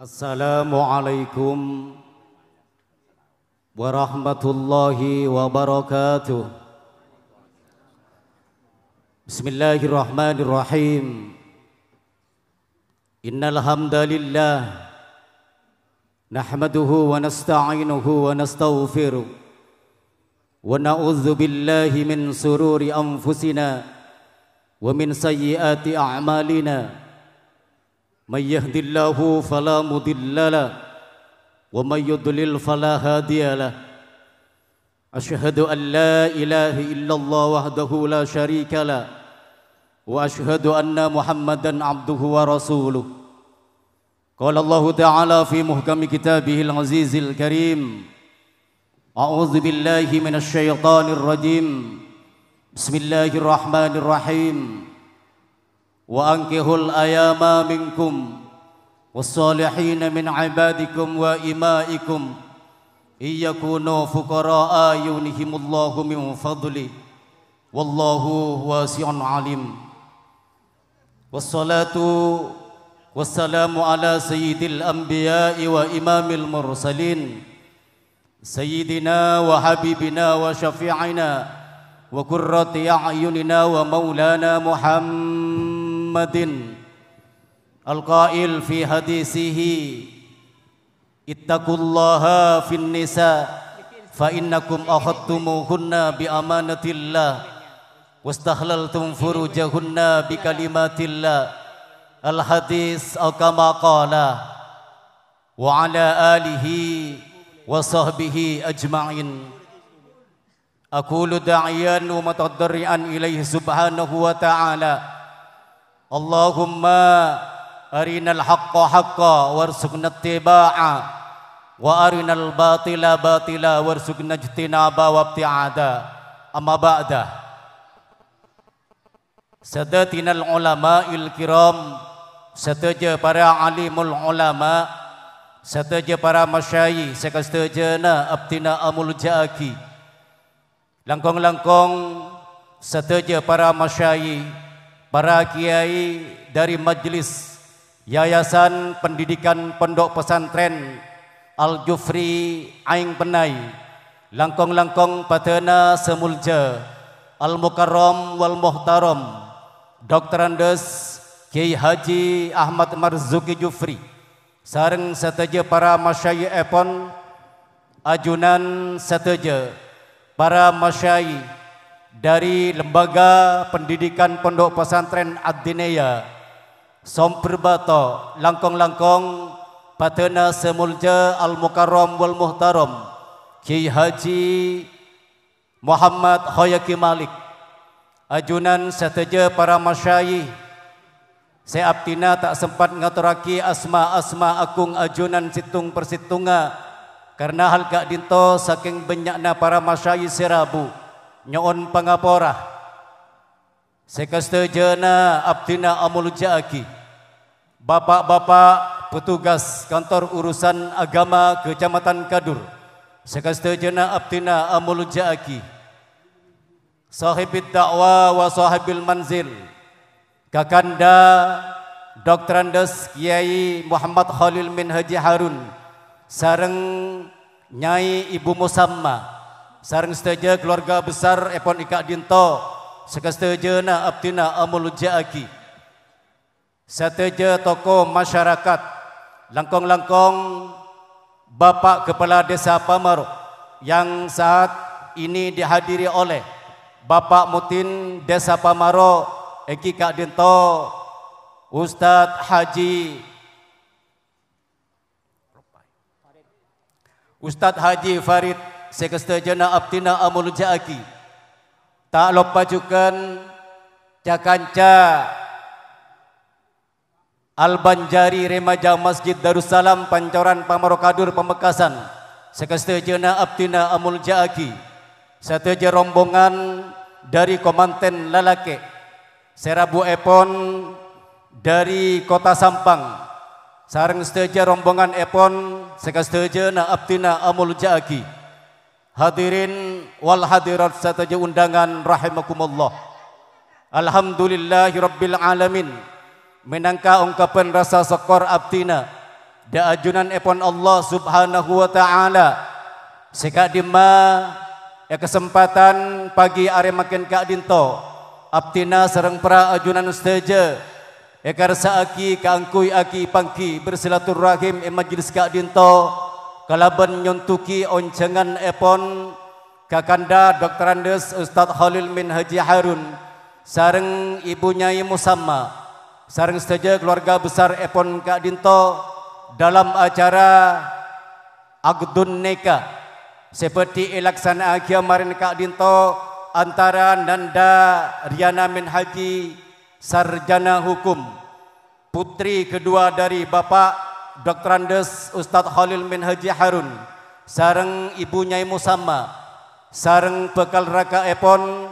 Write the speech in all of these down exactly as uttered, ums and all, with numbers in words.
Assalamualaikum warahmatullahi wabarakatuh. Bismillahirrahmanirrahim. Innal hamdalillah, nahmaduhu wa nasta'inuhu wa nastaghfiruh, wa na'udzu billahi min sururi anfusina wa min sayyiati a'malina. May yahdillahu fala mudhillalah, wa may yudlil fala hadiyalah. Asyhadu an la ilaha illallah wahdahu la syarikalah, wa asyhadu anna Muhammadan abduhu wa rasuluh. Qala Allahu ta'ala fi muhkami kitabihil azizil karim, a'udzu billahi minasy syaithanir rajim. Bismillahirrahmanirrahim. Wa ankihul ayama minkum was-solihina min ibadikum wa ima'ikum, in yakunu fuqara'a yughnihimullahu min fadlih, wallahu wasi'un alim. Wassalatu wassalamu ala sayyidil anbiya'i wa imamil mursalin, sayyidina wa habibina wa syafi'ina wa qurrati a'yunina wa maulana Muhammadin, al-qail fi hadisihi, "Ittaqullaha fin nisa, fa innakum akhadtumuhunna bi amanatillah, wastahlaltum furujahunna bi kalimatillah." Al-hadis, aw kama qala, wa ala alihi wa sahbihi ajma'in. Aqulu da'iyan wa mutadarri'an ilaihi subhanahu wa ta'ala. Allahumma arinal haqqa haqqa warzuqna ittiba'a, wa arinal batila batila warzuqna ijtinaba wa ibti'ada. Amma ba'da. Sadadinal ulama'il kiram, sadhâjâ para alimul ulama, sadhâjâ para masyayikh sè kasadhâjâna abdhina amoljâ'aghi. Langkong-langkong sadhâjâ para masyayikh, para kiyai dhâri Majelis Yayasan Pendidikan Pondok Pesantren Al-Jufri Aeng Pennai, langkong-langkong padâna sè moljâ Al-Mukarram wal Muhtaram, Doktorandus Kiai Haji Ahmad Marzuki Jufri, sareng sadhâjâ para masyayikhèpon, ajunan sadhâjâ para masyayikh dhâri Lembaga Pendidikan Pondok Pesantren Ad-Diniyah Sombher Bato, langkong-langkong padâna sè moljâ Al-Mukarram wal Muhtaram, Kiai Haji Muhammad Khoyaki Malik, ajunan sadhâjâ para masyayikh sè abdhina ta' sempat ngatorraghi asma-asma agung ajunan sèttong-persèttongnga, karna hal ka'dinto sakèng bânnya'na para masyayikh sè rabu. Nyo'on pangapora. Sè kasadhâjâna abdhina amoljâ'aghi. Bapa'-bapa' petugas Kantor Urusan Agama Kecamatan Kadur, sè kasadhâjâna abdhina amoljâ'aghi. Shahibid da'wa wa shahibil manzil, kakanda Doktorandus Kiai Muhammad Khalil bin Haji Harun, sareng Nyai Ibu Musamma, sareng sadhâjâ keluarga besar èpon è ka'dinto, sè kasadhâjâna abdhina amoljâ'aghi. Sadhâjâ tokoh masyarakat, langkong-langkong Bapak Kepala Desa Pamaro yang saat ini dihadiri oleh Bapak Mutin Desa Pamaro, èngghi ka'dinto Ustadz Haji Ustadz Haji Farid, sè kasadhâjâna abdhina amoljâ'aghi. Ta' loppa jhughân ca-kanca Al-Banjari Remaja Masjid Darussalam Pancoran Pamaro Kadur Pamekasan, sè kasadhâjâna abdhina amoljâ'aghi. Sadhâjâ rombongan dhâri Komanten Lalakè, sè rabuèpon dhâri Kota Sampang, sareng sadhâjâ rombonganèpon sè kasadhâjâna abdhina amoljâ'aghi. Hadirin wal hadirat sadhâjâ undangan rahimakumullah. Alhamdulillahirabbil alamin. Mènangka ongkabhân rasa sokkor abdhina, dhâ' ajunanèpon Allah Subhanahu wa Ta'ala, sè ka'dimma è kasempadhân pagi arè mangkèn ka'dinto, abdhina sareng para ajunan sadhâjâ èkarsa'aghi kaangghuy aghi-pangghi bersilaturahim è majlis ka'dinto kalabân nyontoghi onjhânganèpon Kakanda Doktorandus Ustadz Khalil bin Haji Harun sareng Ibu Nyai Musamma sareng sadhâjâ keluarga besar èpon ka'dinto dalam acara Aqdun Nikah sè bhâdhi èlaksana'aghiyâ marèn ka'dinto antara Nanda Riana bin Haji, sarjana hukum, putri kedua dari Bapak Doktorandus Ustadz Khalil bin Haji Harun, sareng Ibu Nyai Musamma, sareng bhâkal rakaèpon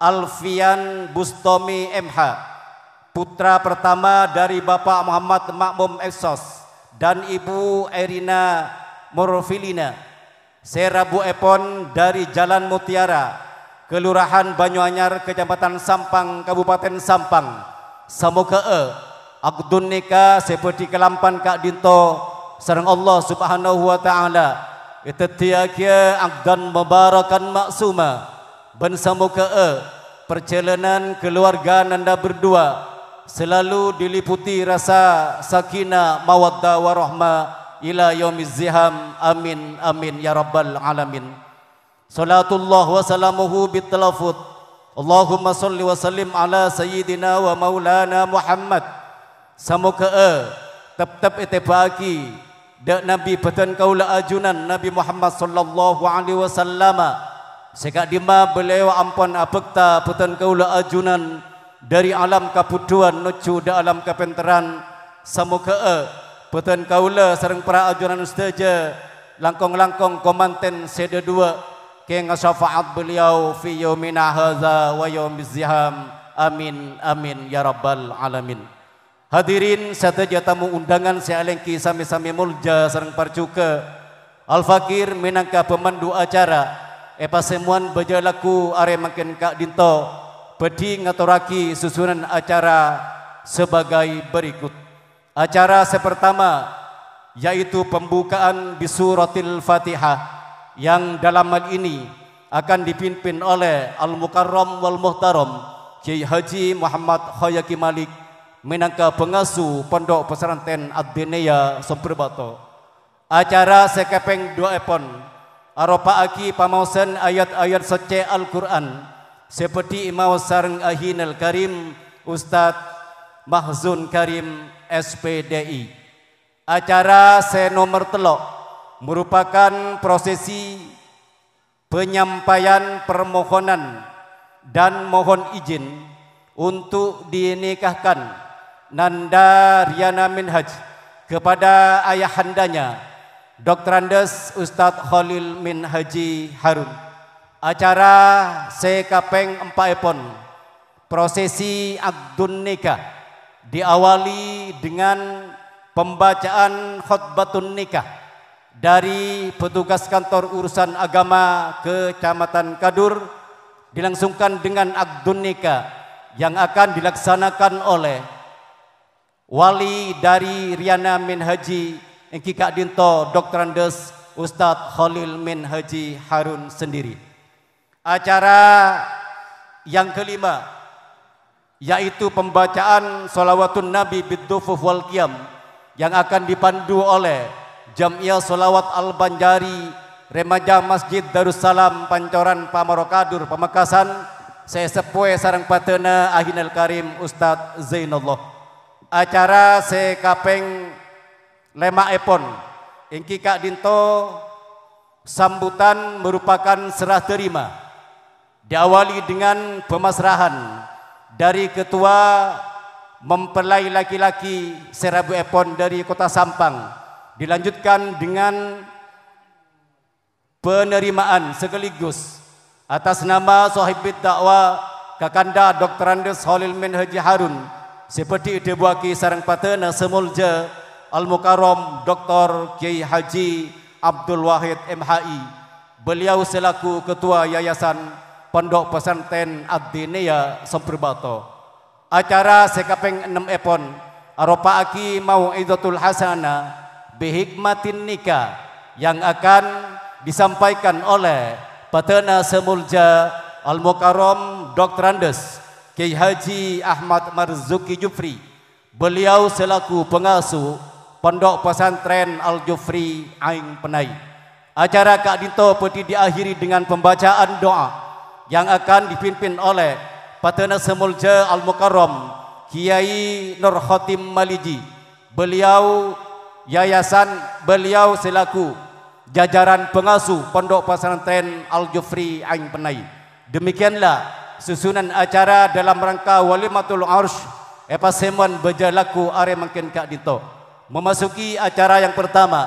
Alfian Bustomi M H, putra pertama dari Bapak Muhammad Makmum Eksos dan Ibu Erina Murfilina, sè rabuèpon dari Jalan Mutiara, Kelurahan Banyu Anyar, Kecamatan Sampang, Kabupaten Sampang. Samoghâ'â aqdun nikah sè bhâdhi kalampan ka'dinto sareng Allah Subhanahu wa Ta'ala èdhâddhiyâghiyâ aqdan mubarakan ma'suma. Bân samoghâ'â parjhâlânan kaluwarga Nanda berdua selalu diliputi rasa sakinah mawaddah warahmah ila yaumiz ziham. Amin, amin, ya rabbal alamin. Salatullah wa salamuhu bittalafut. Allahumma shalli wa sallim ala sayyidina wa maulana Muhammad. Samoghâ'â teptep ètèbâ'âghi dhâ' Nabi bhâdhân kaulâ ajunan Nabi Muhammad sallallahu alaihi wasallama, sè ka'dimma beliau ampon abhâkta bhâdhân kaulâ ajunan dhâri alam kabhudhuwân nojjhu dhâ' alam kapènterran. Samoghâ'â bhâdhân kaulâ sareng para ajunan sadhâjâ langkong-langkong komantèn sè dhâduwâ kèngèng syafaat beliau fi yaumina hadza wa yaumiz ziham. Amin, amin, ya rabbal alamin. Hadirin sadhâjâ tamu undangan sè alèngghi sami-sami molja sareng parjhughâ. Al-Fakir mènangka pamandu acara è pasemmowan bâjâ lagghu arè mangkèn ka'dinto bhâdhi ngatorraghi susunan acara sebagai berikut. Acara sè pertama, yaitu pembukaan bi Suratil Fatihah, yang dalam hal ini akan dipimpin oleh Al-Mukarram wal Muhtaram Kiai Haji Muhammad Khoyaki Malik mènangka pangasuh Pondok Pesantren Ad-Diniyah Somberbato. Acara sè kapèng duwâ'èpon aropa'aghi pamaosan ayat-ayat soccè Al-Qur'an sè bhâdhi èmaos sareng Ahinal Karim Ustadz Mahzun Karim, S P D I. Acara sè nomer tello' merupakan prosesi penyampaian permohonan dan mohon izin untuk dinikahkan Nanda Riana Minhaj kepada ayahandanya, Doktorandus Ustadz Khalil Min Haji Harun. Acara sè kapèng empa'èpon, prosesi akdun nikah, diawali dengan pembacaan khotbatun nikah dari petugas kantor urusan agama Kecamatan Kadur, dilangsungkan dengan akdun nikah yang akan dilaksanakan oleh wali dari Riana Min Haji, èngghi ka'dinto Doktorandus Ustadz Khalil Min Haji Harun sendiri. Acara yang kelima, yaitu pembacaan Shalawatun Nabi bid-Dufuf wal Qiyam yang akan dipandu oleh Jam'iyah Shalawat Al-Banjari, Remaja Masjid Darussalam, Pancoran Pamaro Kadur, Pamekasan, sè èseppowè sareng padâna Ahinal Karim Ustadz Zainullah. Acara sè kapèng lèma'èpon, èngghi ka'dinto sambutan merupakan serah terima. Diawali dengan pemasrahan dari ketua mempelai laki-laki sè rabuèpon dari Kota Sampang. Dilanjutkan dengan penerimaan sekaligus atas nama Sohibid Dakwah Kakanda Doktorandus Khalil Min Haji Harun, sè bhâdhi èdhâbuwâghi sareng padâna sè molja Al-Mukarram Doktor Kiai Haji Abdul Wahid M H I. Beliau selaku Ketua Yayasan Pondok Pesantren Ad-Diniyah Somberbato. Acara sè kapèng ennem èpon aropa'aghi mau'izatul hasanah Bihikmatin nikah yang akan disampaikan oleh Padana Semulja Al-Mukarram Doktorandus Kiai Haji Ahmad Marzuki Jufri. Beliau selaku pengasuh Pondok Pesantren Al-Jufri Aing Penai. Acara ka'dinto bhâdhi diakhiri dengan pembacaan doa yang akan dipimpin oleh Padana Semulja Al-Mukarram Kiai Nur Khotim Maliji. Beliau yayasan, beliau selaku jajaran pengasuh Pondok Pesantren Al-Jufri Aing Penai. Demikianlah susunan acara dalam rangka Walimatul Arsy èpasemman bâjâ lagghu arè mangkèn ka'dinto. Memasuki acara yang pertama,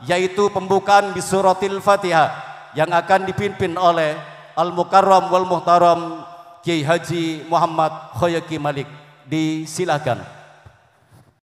yaitu pembukaan bi Suratil Fatihah yang akan dipimpin oleh Al-Mukarram wal Muhtaram Kiai Haji Muhammad Khoyaki Malik. Disilakan.